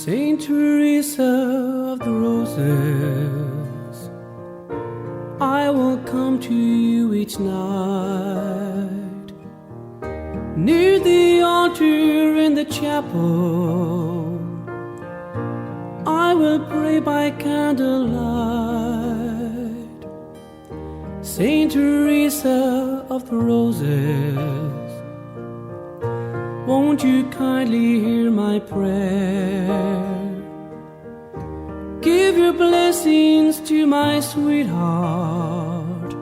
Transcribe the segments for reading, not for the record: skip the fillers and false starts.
Saint Teresa of the Roses, I will come to you each night. Near the altar in the chapel, I will pray by candlelight. Saint Teresa of the Roses, won't you kindly hear my prayer? Give your blessings to my sweetheart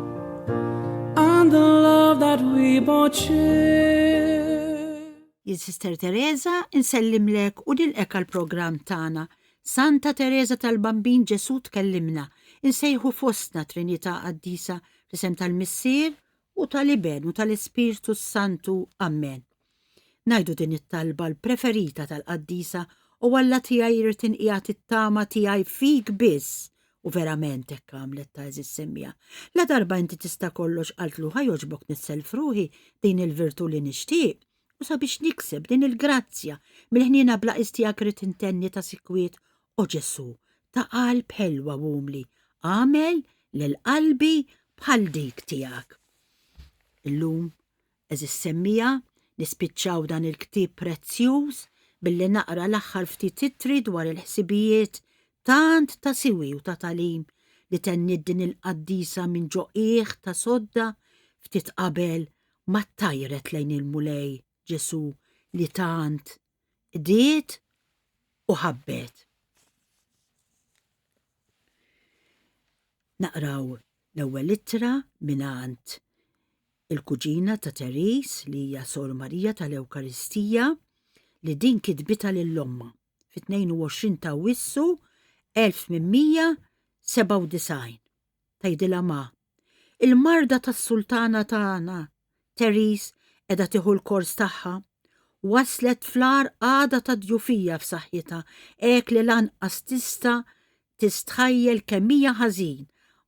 and the love that we both share. Jien Sister Teresa insellimlek u nilqek għall-programm tagħna. Santa Teresa tal-Bambin Ġesù tkellimna, insejħu fostna Trinità Qaddisa fl-isem tal-Missier u tal-Iben u tal-Ispirtu s-Santu. Ammen. Ngħidu din it-talba l-preferita tal-qaddisa O Alla tiegħi irrid inqiegħed it-tama tiegħi fik biss. U verament hekk għamlet ta' għeżież semmiegħa. La darba inti tista' kollox qaltlu ħa jogħġbok nissel f'ruħi din il-virtù li nixtieq. U sabiex nikseb din il-grazzja mill-ħniena bla qies tiegħek irrid intenni ta' sikwiet O Ġesù, ta' qalb ħelwa u umli, agħmel lil qalbi bħal dik tiegħek. Illum, għeżież semmiegħa, nispiċċaw dan il-ktieb prezzjuż billi naqra l-aħħar ftit ittri dwar il-ħsibijiet tant ta' siwi u ta' tagħlim li tenniet din il-qaddisa minn ġo qiegħ ta' sodda ftit qabel ma ttajret lejn il-Mulej Ġesù li tant qdiet u ħabbet. Naqraw l-ewwel ittra mingħand il-kuġina ta' Therese li hija Sor Marija tal-Ewkaristija li din kitbitha lil ommha fit-22 ta' Awwissu 1897. Tgħidilha ma, Il-marda tas-sultana tagħna Therese qiegħda tieħu l-kors tagħha. Waslet fl-agħar qagħda ta' djufija f'saħħitha hekk li lanqas tista' tistħajjel kemm hija ħażin.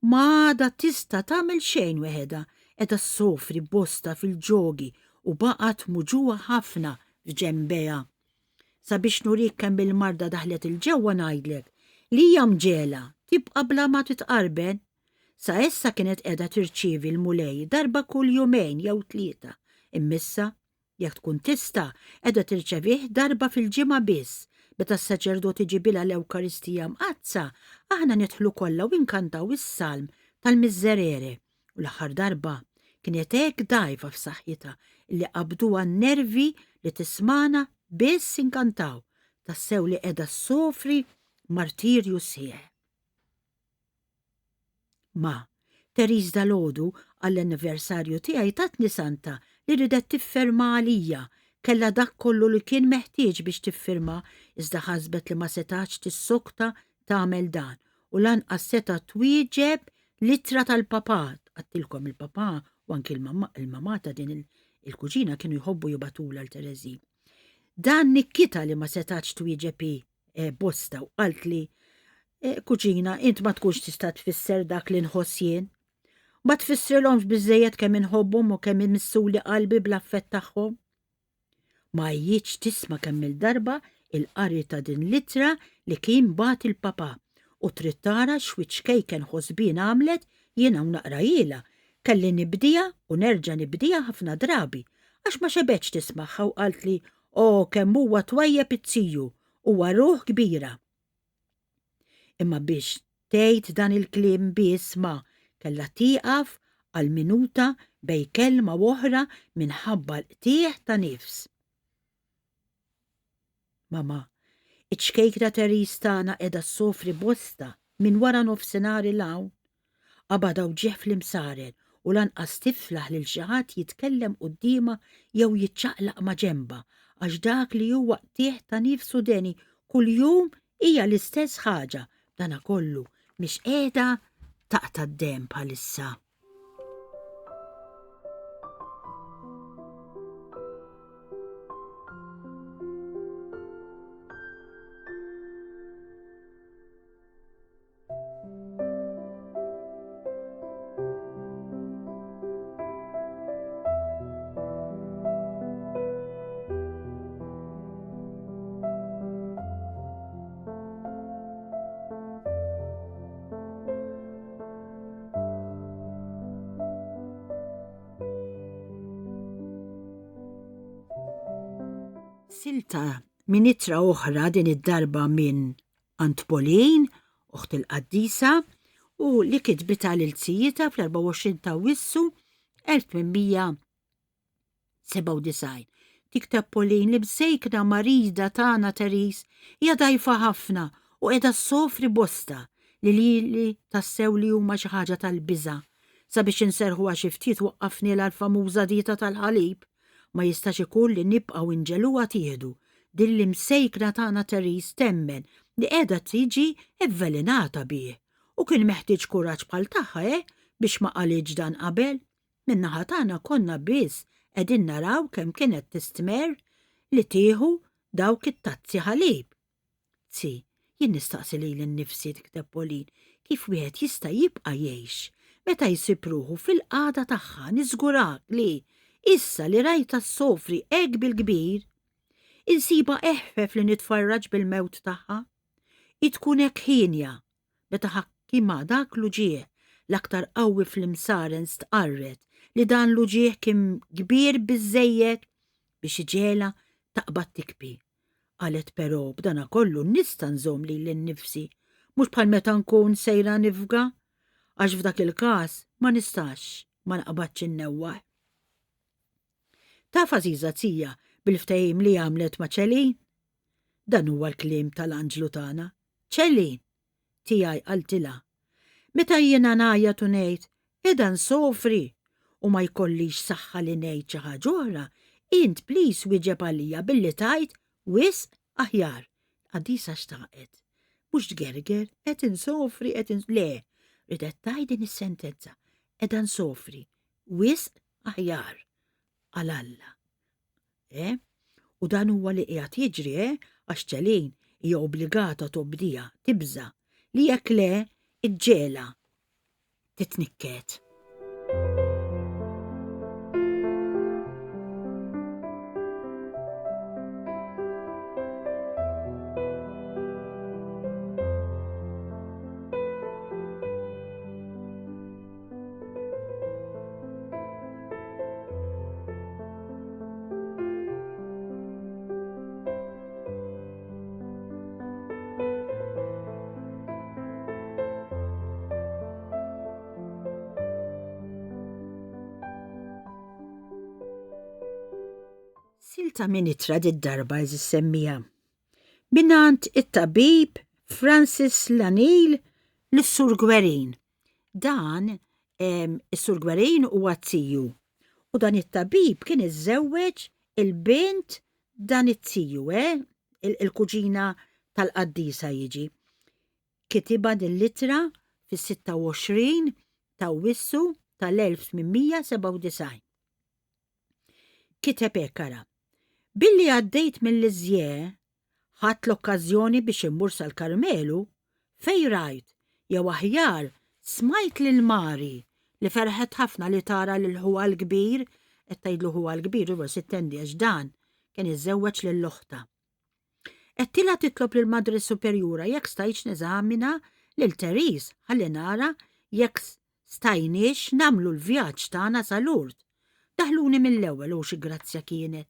Ma għadha tista' tagħmel xejn weħedha, qiegħda ssofri bosta fil-ġogi u baqgħet muġugħa ħafna f'ġenbejha. Sabiex nurik kemm il-marda daħlet 'il ġewwa ngħidlek li hija mġegħla tibqa' bla ma titqarben. Sa issa kienet qiegħda tirċievi l-Mulej darba kull jumejn jew tlieta, imma issa, jekk tkun tista', qiegħda tirċevih darba fil-ġimgħa biss. Meta s-saċerdot iġibilha l-Ewkaristija Mqaddsa, aħna nidħlu kollha u nkantaw is-salm tal-Miżerere. U l-aħħar darba kienet hekk dgħajfa f'saħħitha illi qabduha n-nervi li tismagħna biss inkantaw, tassew li qiegħda ssofri martirju sħiħ. Ma, Therese dalgħodu għall-anniversarju tiegħi tatni santa li ridet tifferma għalija. Kellha dak kollu li kien meħtieġ biex tiffirma iżda ħasbet li ma setgħetx tissokta tagħmel dan u lanqas setgħet twieġeb l-ittra tal-papà. Għadtilkom il-papà u anki l-mamà ta' din il-kuġina kienu jħobbu jibgħatulha l Tereżi. Dan nikkitha li ma setgħetx twieġeb hi eh, bosta u qaltli eh, kuġina int ma tkunx tista' tfisser dak li nħoss jien. Ma tfissrilhomx biżejjed kemm inħobbhom u kemm imissuli qalbi bl-affett tagħhom. Ma għejjietx tisma' kemm-il darba il-qari ta' din l-ittra li kien bagħat il-papà u trid tara x'wiċċ kejken ħosbien għamlet jien hawn naqrahielha, kelli nibdiha u nerġa' nibdiha ħafna drabi għax ma xebgħetx tismagħha u qaltli O kemm huwa twajjeb iz-ziju, huwa ruħ kbira. Imma biex tgħid dan il-kliem biss ma kellha tieqaf għal minuta bejn kelma u oħra minħabba l-qtigħ ta' nifs. Mama, iċ-ċkejkna Therese tagħna qiegħda ssofri bosta minn wara nofsinhar 'il hawn. Qabadha wġigħ fl-imsaren u lanqas tiflaħ lil xi ħadd jitkellem quddiemha jew jiċċaqlaq maġenbha għax dak li huwa qtigħ ta' nifs u deni kuljum hija l-istess ħaġa, b'danakollu mhix qiegħda taqta' d-demm bħalissa. Silta minn ittra oħra din id-darba minn Aunt Pauline, oħt il-qaddisa, u li kitbitha lil zijitha fl-24 ta' Awwissu 1897. Tikteb Pauline li msejkna marida tagħna Therese hija dgħajfa ħafna u qiegħda ssofri bosta li lili tassew li huma xi ħaġa tal-biża'. Sabiex inserrħuha xi ftit waqqafnielha l-famuża dieta tal-ħalib. Ma jistax ikun li nibqgħu nġegħluha tieħdu. Din l-imsejkna tagħna Therese temmen li qiegħda tiġi evvelenata bih. U kien meħtieġ kuraġġ bħal tagħha, eh, biex ma qalitx dan qabel. Min-naħa tagħna konna biss qegħdin naraw kemm kienet tistmerr li tieħu dawk it-tazzi ħalib. Zi, jien nistaqsi lili nnifsi, tikteb Pauline, kif wieħed jista' jibqa' jgħix meta jsib ruħu fil-qagħda tagħha, niżgurak li, issa li rajtha ssofri hekk bil-kbir, insibha eħfef li nitfarraġ bil-mewt tagħha. Hi tkun hekk hienja meta ħakkimha dak l-uġigħ l-aktar qawwi fl-imsaren stqarret li dan l-uġigħ kien kbir biżżejjed biex iġegħelha taqbad tikbi. Qalet però b'danakollu nista' nżomm lili nnifsi, mhux bħal meta nkun sejra nifga, għax f'dak il-każ ma nistax ma naqbadx innewwaħ. Taf għażiża zija bil-ftehim li għamlet ma' Celine? Dan huwa l-kliem tal-anġlu tagħna. Celine! Tiegħi qaltilha. Meta jiena ngħajjat u ngħid, 'Qiegħda nsofri' u ma jkollix saħħa li ngħid xi ħaġa oħra, int please wieġeb għalija billi tgħid 'Wisq aħjar'. Il-qaddisa xtaqet. Mhux tgerger, 'Qed insofri, qed ins-' Le, riedet tgħid din is-sentenza, 'Qiegħda nsofri, wisq aħjar għal Alla. Eh? U dan huwa li qiegħed jiġri, eh? Għax Celine hija obbligata tobdiha, tibża' li jekk le, iġġegħelha titnikket. Silta minn ittra did-darba eżis semmija. Minant it-tabib Francis Lanil lis-Sur Gwerin. Dan is-Sur Gwerin huwa t-tiju. U dan it-tabib kien iżżewweġ il-bint dan it-tiju, eh? Il-kuġina tal-qaddisa jiġi. Kitibha din l-ittra fis-26 ta' Awwissu tal-1897. Kiteb hekk ara. Billi għaddejt mill-Lisieux, ħadt l-okkażjoni biex immur sal-Karmelu, fejn rajt, jew aħjar, smajt lil Mari li ferħet ħafna li tara lil ħuha l-kbir, qed tgħidlu ħuha l-kbir, huwa sittendi għax dan kien iżżewweġ lil oħtha. Għedtilha titlob lil Madre Superjura jekk stajtx neżamina lil Therese ħalli nara jekk stajniex nagħmlu l-vjaġġ tagħna sa Lourdes. Daħluni mill-ewwel u xi grazzja kienet.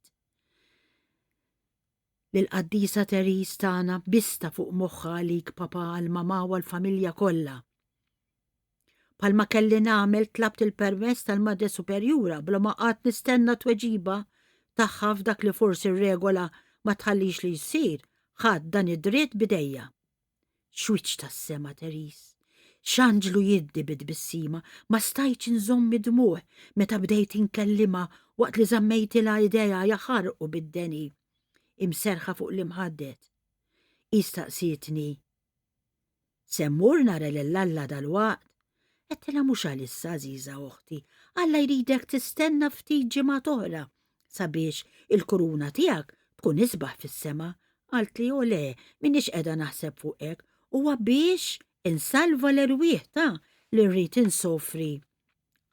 Lill-qaddisa Therese tagħna bista fuq moħħha għalik papa għall-mamà u għall-familja kollha. Bħalma kelli nagħmel tlabt il-permess tal-Madre Superjura bla ma qgħadt nistenna tweġiba tagħha f'dak li forsi r-regola ma tħallix li jsir, ħadt dan id-dritt b'idejja. X'wiċċ tas-sema, Therese! X'anġlu jiddi bi tbissima! Ma stajtx inżomm id-dmugħ meta bdejt inkellimha waqt li żammejtilha idejha jaħarqu bid-deni, imserrħa fuq l-imħadded. Hi staqsietni, Se mmur nara lil Alla dalwaqt? Għedtilha mhux għalissa, għażiża oħti, Alla jridek tistenna ftit ġimgħat oħra sabiex il-kuruna tiegħek tkun isbaħ fis-sema. Qaltli, O le, m'iniex qiegħda naħseb fuq hekk, huwa biex insalva l-erwieħ ta' li rrid insofri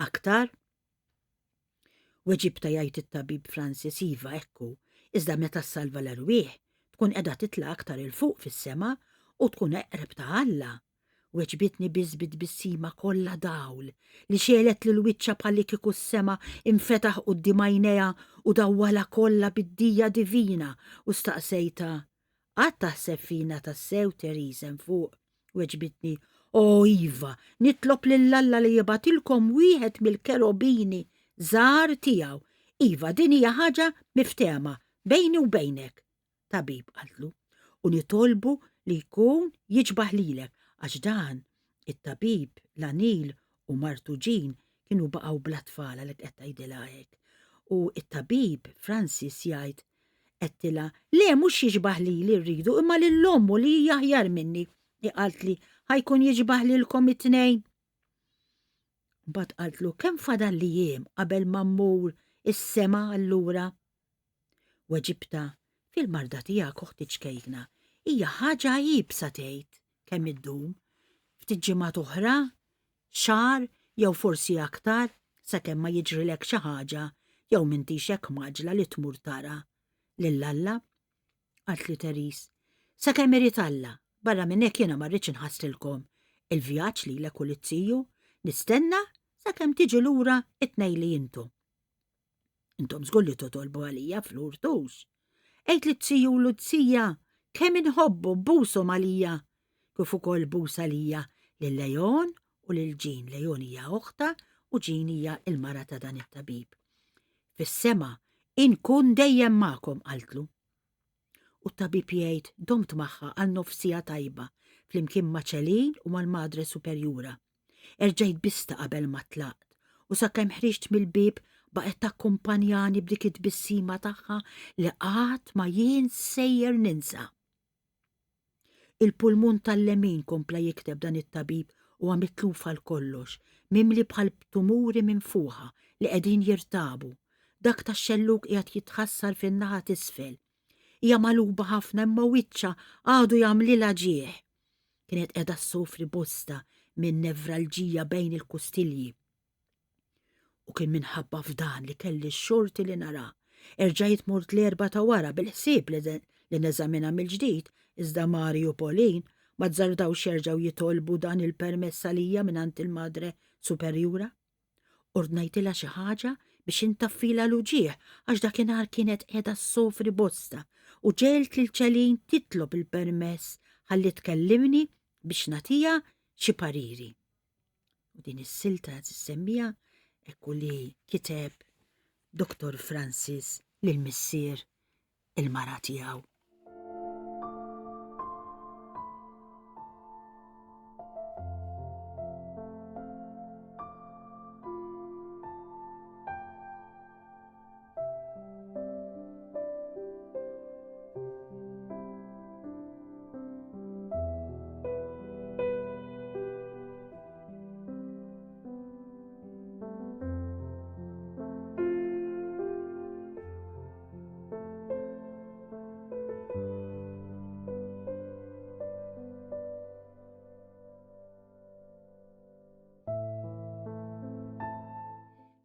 aktar. Weġibtha jgħid it-tabib Francis, Iva, hekk hu, iżda meta ssalva l-erwieħ, tkun qiegħda titla' aktar 'il fuq fis-sema u tkun eqreb ta' Alla. Weġbitni biss bi tbissima kollha dawl li xegħlet lil wiċċha bħallikieku s-sema infetaħ quddiem għajnejha u dawwalha kollha bid-dija divina u staqsejtha, Qatt taħseb fina tassew, Therese, hemm fuq? Weġbitni, O iva, nitlob lil Alla li jibgħatilkom wieħed mill-kerobini żgħar tiegħu. Iva, din hija ħaġa miftehma bejni u bejnek. Tabib, qaltlu, u nitolbu li jkun jiġbah lilek, għax dan it-tabib, l-Anil u martu Jean kienu baqgħu bla tfal għalhekk qed tgħidilha hekk. U t-tabib Francis jgħid għedtilha, le mhux jiġbah lili rridu imma lil ommu li hija aħjar minni. Hi qaltli, ħa jkun jiġbah lilkom it-tnejn. Mbagħad qaltlu kemm fadalli jiem qabel ma mmur is-sema allura? Weġibtha, Fil-marda tiegħek, oħti ċkejkna, hija ħaġa iebsa tgħid kemm iddum, ftit ġimgħat oħra, xahar jew forsi aktar sakemm ma jiġrilek xi ħaġa jew m'intix hekk mgħaġġla li tmur tara lil Alla. Qaltli Therese, Sakemm irid Alla, barra minn hekk jiena ma rridx inħassrilkom il-vjaġġ lilek u lit-tiju, nistenna sakemm tiġu lura t-tnejn li intom. Intom żgur li totolbu għalija fl-urtux. Għid lit-tiju u l-zija kemm inħobbu bushom għalija kif ukoll bus għalija lil Leon u lil Jean. Leon hija oħtha u Jean hija l-mara ta' dan it-tabib. Fis-sema inkun dejjem magħkom qaltlu. U t-tabib jgħid domt magħha għal nofs siegħa tajba flimkien ma' Celine u mal-Madre Superjura. Erġajt bista qabel ma tlaqt u sakemm ħriġt mill-bieb baqgħet takkumpanjani b'dik it-tbissima tagħha li qatt ma jien sejjer ninsa. Il-pulmun tal-lemin kompla jikteb dan it-tabib huwa mitluf għal kollox, mimli bħal tumuri minfuħa li qegħdin jirtabu. Dak tax-xellug qiegħed jitħassar fin-naħa t'isfel. Hija magħluba ħafna imma wiċċha għadu jagħmlilha ġieħ. Kienet qiegħda ssofri bosta minn nevralġija bejn il-kustilji. U kien minħabba f'dan li kelli x-xorti li nara. Erġajt mort l-erba ta' wara bil-ħsieb li neżamina mill-ġdid, iżda Mari u Pauline ma zzardawx jerġgħu jitolbu dan il-permess għalija mingħand il-Madre Superjura. Ordnajtilha xi ħaġa biex intaffilha l-uġigħ għax dakinhar kienet qiegħda ssofri bosta u ġegħelt lil Celine titlob il-permess ħalli tkellimni biex nagħtiha xi pariri. U din is-silta qed issemmija hekk li kiteb Dr. Francis lil missier il-mara tiegħu.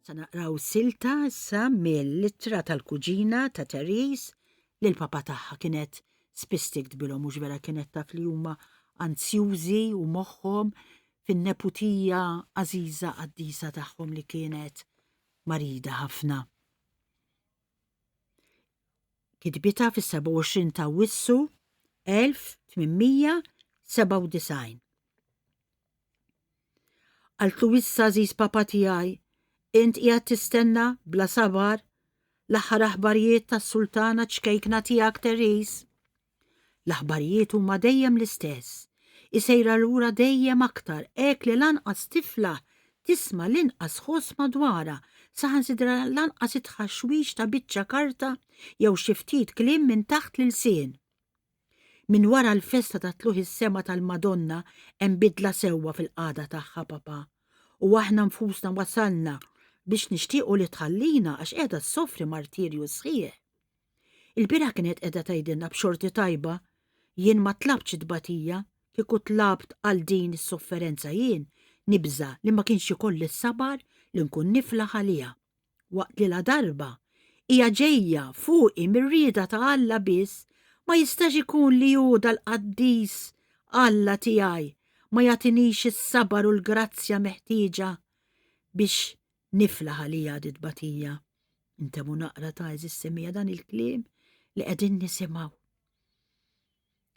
Sa naqraw silta issa mill-ittra tal-kuġina ta' Therese li l-papa tagħha kienet spiss tiktbilhom mhux vera kienet taf li huma anzjużi u moħħhom fin-neputija għażiża qaddisa tagħhom li kienet marida ħafna. Kitbitha fis-27 ta' Awwissu 1897. Qaltlu issa għażiż papa tiegħi, int qiegħed tistenna bla sabar l-aħħar aħbarijiet tas-sultana ċkejkna tiegħek Therese. L-aħbarijiet huma dejjem l-istess. Hi sejra lura dejjem aktar hekk li lanqas tiflaħ tisma' l-inqas ħoss madwarha, saħansitra lanqas it-tħaxwix ta' biċċa karta jew xi ftit kliem minn taħt l-ilsien. Minn wara l-festa ta' Tlugħ is-Sema tal-Madonna hemm bidla sewwa fil-qagħda tagħha, Papà, u aħna nfusna wasalna biex nixtiequ li tħallina għax qiegħda ssofri martirju sħiħ. Il-bieraħ kienet qiegħda tgħidilna b'xorti tajba, jien ma tlabtx it-tbatija, kieku tlabt għal din is-sofferenza jien nibża' li ma kienx ikolli s-sabar li nkun niflaħ għaliha. Waqt li ladarba hija ġejja fuqi mir-rieda ta' Alla biss, ma jistax ikun li hu dal-qaddis Alla tiegħi. ma jagħtinix is-sabar u l-grazzja meħtieġa biex niflaħ għalija di tbatija. Intemmu naqra ta' għeżież semmiegħa dan il-kliem li qegħdin nisimgħu.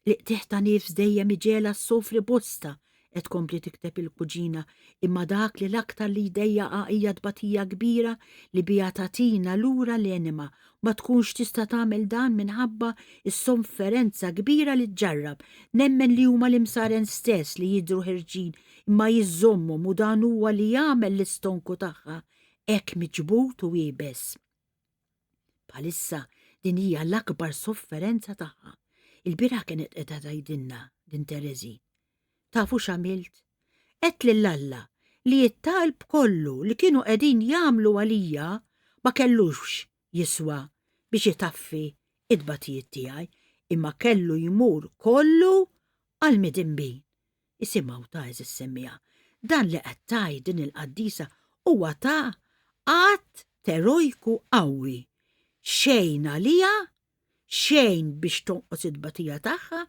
L-qtigħ ta' nifs dejjem iġegħelha ssofri bosta, qed tkompli tikteb il-kuġina, imma dak li l-aktar li jdejjaqha hija tbatija kbira li biha tagħtina lura l-enema. Ma tkunx tista' tagħmel dan minħabba s-sofferenza kbira li ġġarrab. Nemmen li huma l-imsaren stess li jidhru ħerġin imma jiżżommhom u dan huwa li jagħmel l-istonku tagħha hekk miġbud u iebes. Bħalissa din hija l-akbar sofferenza tagħha. Il-bieraħ kienet qiegħda tgħidilna din Tereżi. Tafu x'għamilt? Għedt lil Alla li t-talb kollu li kienu qegħdin jagħmlu għalija ma kellux jiswa biex itaffi t-tbatijiet tiegħi imma kellu jmur kollu għall-midinbin. Isimgħu ta' għeżież semmiegħa, dan li qed tgħid din il-qaddisa huwa ta' att t'erojku qawwi. Xejn għaliha, xejn biex tonqos it-tbatija tagħha,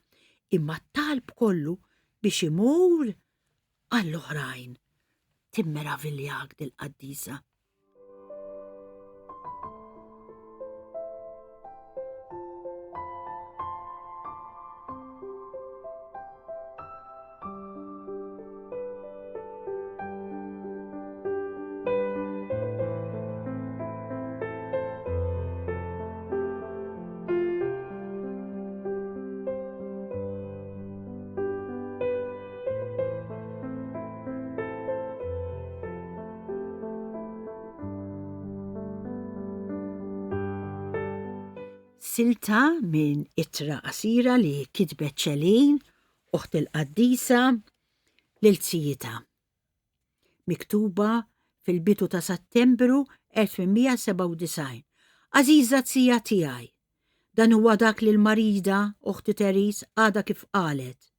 imma t-talb kollu biex imur għall-oħrajn. Timmeraviljak dil-qaddisa. Silta minn ittra qasira li kitbet Ċelin, uħt il-qaddisa, lil zijitha. Miktuba fil-bidu ta' Settembru 1897. Għażiża zija tiegħi, dan huwa dak li l-marida, uħti Therese, għadha kif qalet.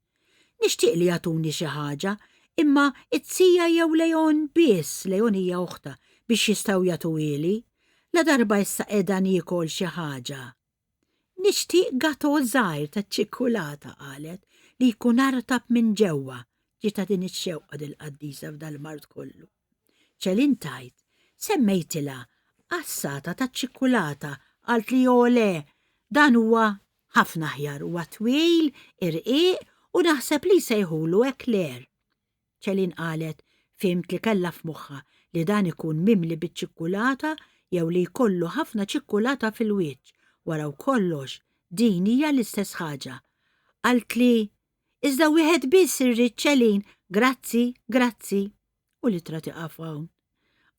Nixtieq li jagħtuni xi ħaġa, imma t-tija jew Leon biss, Leon hija oħtha, biex jistgħu jagħtuhieli. Ladarba issa qiegħda niekol xi ħaġa. Nixtieq gatò żgħir taċ-ċikkulata, qalet, li jkun artab minn ġewwa. Ġietha din ix-xewqa dil-qaddisa f'dal-mard kollu. Celine tgħid, Semmejtilha qassata taċ-ċikkulata, qaltli oh le, dan huwa Ħafna aħjar, huwa twil, irqiq u naħseb li jsejħulu eclair. Celine qalet, Fhimt li kellha f'moħħha li dan ikun mimli biċ-ċikkulata jew li jkollu ħafna ċikkulata fil-wiċċ. Wara kollox, din hija l-istess ħaġa. Qaltli, Iżda wieħed biss irrid Celine, grazzi, grazzi. U l-ittra tiqaf hawn.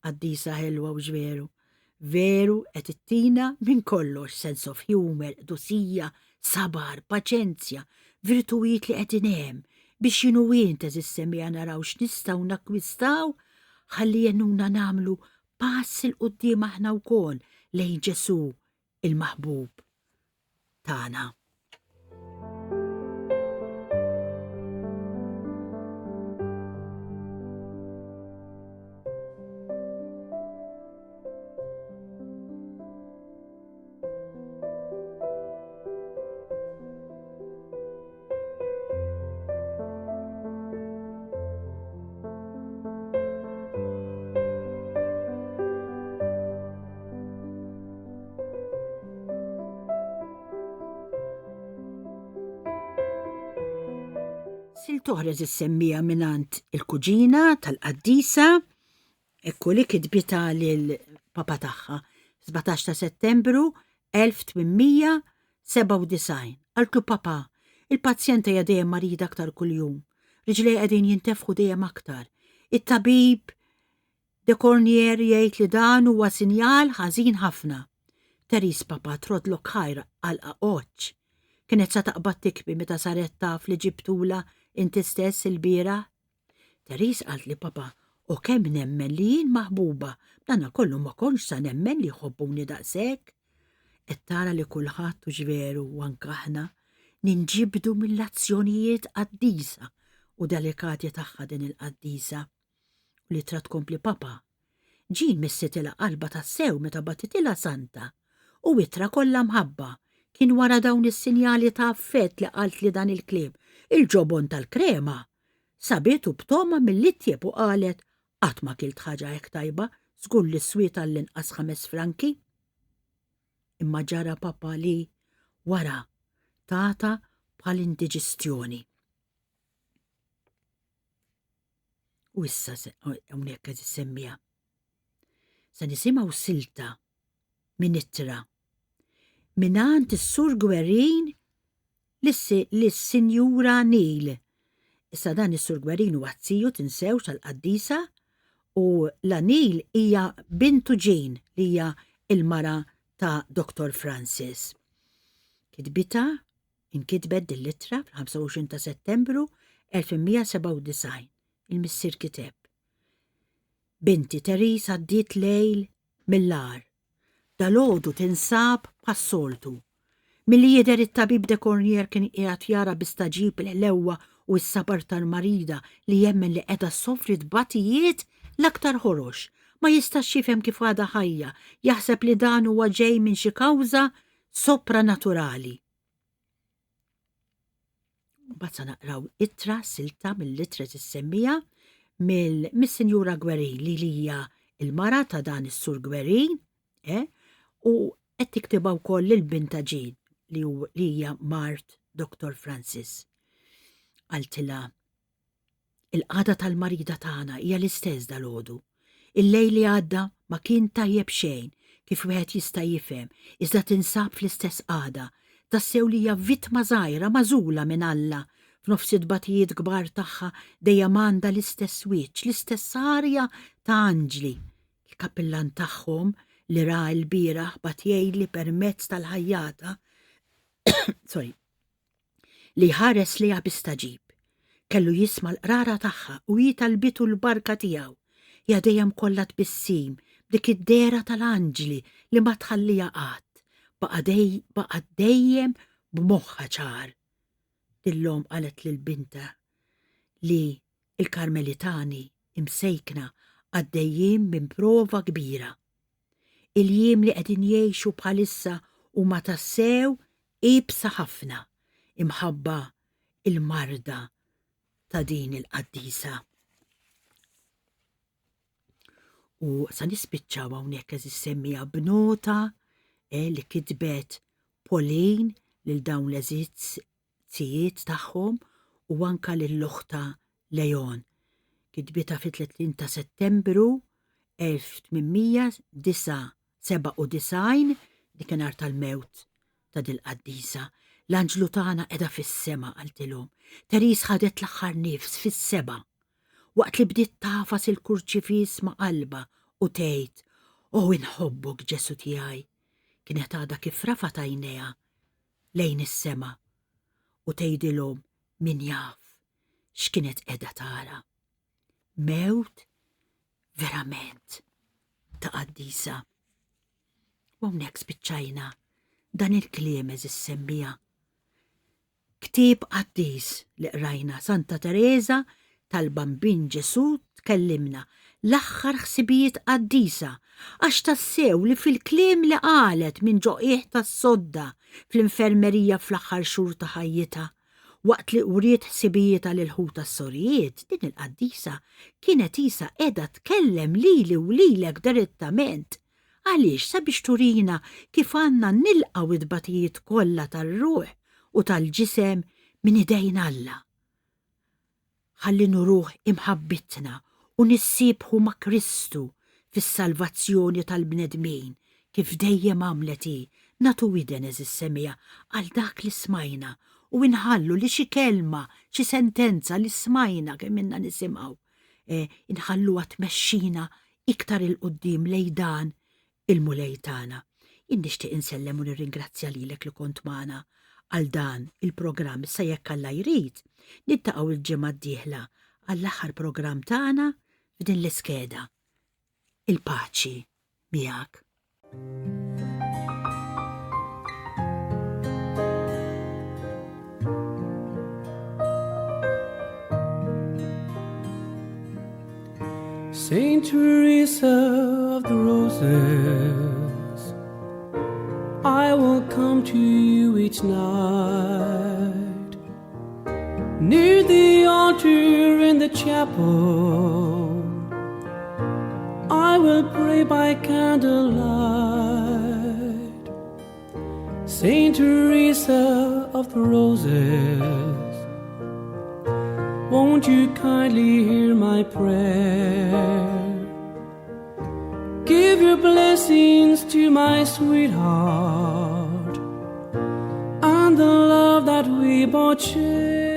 Qaddisa ħelwa u veru. Veru qed ittina minn kollox sense of humor, qdusija, sabar, paċenzja, virtujiet li qegħdin hemm biex jien u int għeżież semmiegħa naraw x'nistgħu nakkwistaw ħalli jgħinuna nagħmlu pass 'il quddiem aħna wkoll lejn Ġesù il-maħbub tagħna. Sil toħreġ is-semmija mingħand il-kuġina tal-qaddisa, ekku li kitbita lil papa tagħha 17 ta' Settembru 1897. Qaltlu papa, il-pazjenta hija dejjem marida aktar kuljum. Riġlejha qegħdin jintefħu dejjem aktar. It-tabib De Cornier jgħid li dan huwa sinjal ħażin ħafna. Therese Papa troddlok ħajr għalqa qoċċ. Kienet sa taqbad tikbi meta saret taf li ġibtulha inti stess ilbieraħ. Therese qaltli Papa u kemm nemmen li jien maħbuba, b'danakollu ma kontx sa nemmen li jħobbuni daqshekk. Qed tara li kulħadd hux veru u anke aħna ninġibdu mill-azzjonijiet qaddisa u delikati tagħha din il-qaddisa. U l-ittra tkompli Papa. Jean missitilha qalbha tassew meta bagħtitilha Santa u ittra kollha mħabba. Kien wara dawn is-sinjali ta' affett li qaltli dan il-kliem. Il-ġobon tal-krema! Sabitu b'togħma mill-itjeb u qalet, Qatt ma kilt ħaġa hekk tajba, żgur li swiet għall-inqas ħames franki. Imma ġara papa li, wara, tata bħal indiġestjoni. U issa hawnhekk qed issemmija. Se nisimgħu silta minn ittra mingħand is-Sur Gwerin lis-Sinjura Neil. Issa dan is-Sur Gwerin huwa z-ziju tinsewx tal-qaddisa u la Neil hija bintu Jean li hija l-mara ta' Dottor Francis. Kitbitha Inkitbet din l-ittra fil-25 ta' Settembru 1897. Il-missier kiteb, Binti Therese għaddiet lejl mill-agħar. Dalgħodu tinsab bħas-soltu. Milli jidher it-tabib de Cornier kien qiegħed jara bi stagħġib il-ħlewwa u s-sabar tal-marida li jemmen li qiegħda ssofri tbatijiet l-aktar ħorox. Ma jistax jifhem kif għadha ħajja, jaħseb li dan huwa ġej minn xi kawża sopranaturali. Mbagħad sa naqraw ittra silta mill-ittra tissemmija mill-Sinjura Gwerin li hija il-mara ta' dan is-Sur Gwerin, eh, u qed tiktibha wkoll lil binta Jean li hija mart Dr. Francis. Qaltilha Il-qagħda tal-marida tagħna hija l-istess dalgħodu. Il-lejl li għadda ma kien tajjeb xejn, kif wieħed jista' jifhem, iżda tinsab fl-istess qagħda. Tassew li hija vittma żgħira magħżula minn Alla. F'nofs it-tbatijiet kbar tagħha dejjem għandha l-istess wiċċ, l-istess arja ta' anġli. Il-kappillan tagħhom li ra l-bieraħ bagħat jgħidli permezz tal-ħajjata sorry, li jħares lejha bi stagħġib. Kellu jisma' l-qrara tagħha u hi talbitu l-barka tiegħu. Hija dejjem kollha tbissim, b'dik id-dehra tal-anġli li ma tħalliha qatt. Baqa' dej, baqgħet dejjem b'moħħha ċar. Din l-omm qalet lil bintha li l-Karmelitani imsejkna għaddejjin minn prova kbira. Il-jiem li qegħdin jgħixu bħalissa huma tassew iebsa ħafna imħabba l-marda ta' din il-qaddisa. U sa nispiċċaw hawnhekk eżis semmija b'nota eh, li kitbet Pauline lil dawn l-eżiz zijiet tagħhom u anka lil oħtha Leon. Kitbitha fit-30 ta' Settembru 1897, dikinhar tal-mewt ta' dil-qaddisa. L-anġlu tagħna qiegħda fis-sema, qaltilhom. Therese ħadet l-aħħar nifs fis-seba' waqt li bdiet tagħfas il-kurċifiss ma' qalbha u tgħid, O inħobbok Ġesù tiegħi! Kienet għadha kif rafgħet għajnejha lejn is-sema u tgħidilhom min jaf x'kienet qiegħda tara. Mewt verament ta' qaddisa. U hawnhekk spiċċajna dan il-kliem eżis semmija. Ktieb qaddis li qrajna Santa Tereża tal-Bambin Ġesù tkellimna l-aħħar ħsibijiet qaddisa għax tassew li fil-kliem li qalet minn ġo qiegħ tas-sodda fl-infermerija fl-aħħar xhur ta' ħajjitha, waqt li wriet ħsibijietha lil ħutha s-sorijiet, din il-qaddisa kienet qisha qiegħda tkellem lili u lilek direttament. Għaliex? Sabiex turina kif għandna nilqgħu t-tbatijiet kollha tar-ruħ u tal-ġisem minn idejn Alla. Ħalli nuruh imħabbitna u nissiebħu ma' Kristu fis-salvazzjoni tal-bnedmin, kif dejjem għamlet hi, nagħtu widen, għeżież semmiegħa, għal dak li smajna u inħallu li xi kelma, xi sentenza li smajna kemm ilna nisimgħu, inħalluha tmexxina iktar 'il quddiem lejn dan il-Mulej tagħna. Jien nixtieq insellem u nirringrazzja lilek li kont magħna għal dan il-programm. Issa jekk Alla jrid, niltaqgħu l-ġimgħa d-dieħla għall-aħħar programm tagħna f'din l-iskeda. Il-paċi miegħek. Saint Teresa of the Roses, I will come to you each night. Near the altar in the chapel, I will pray by candlelight. Saint Teresa of the Roses, won't you kindly hear my prayer? Give your blessings to my sweetheart and the love that we both share.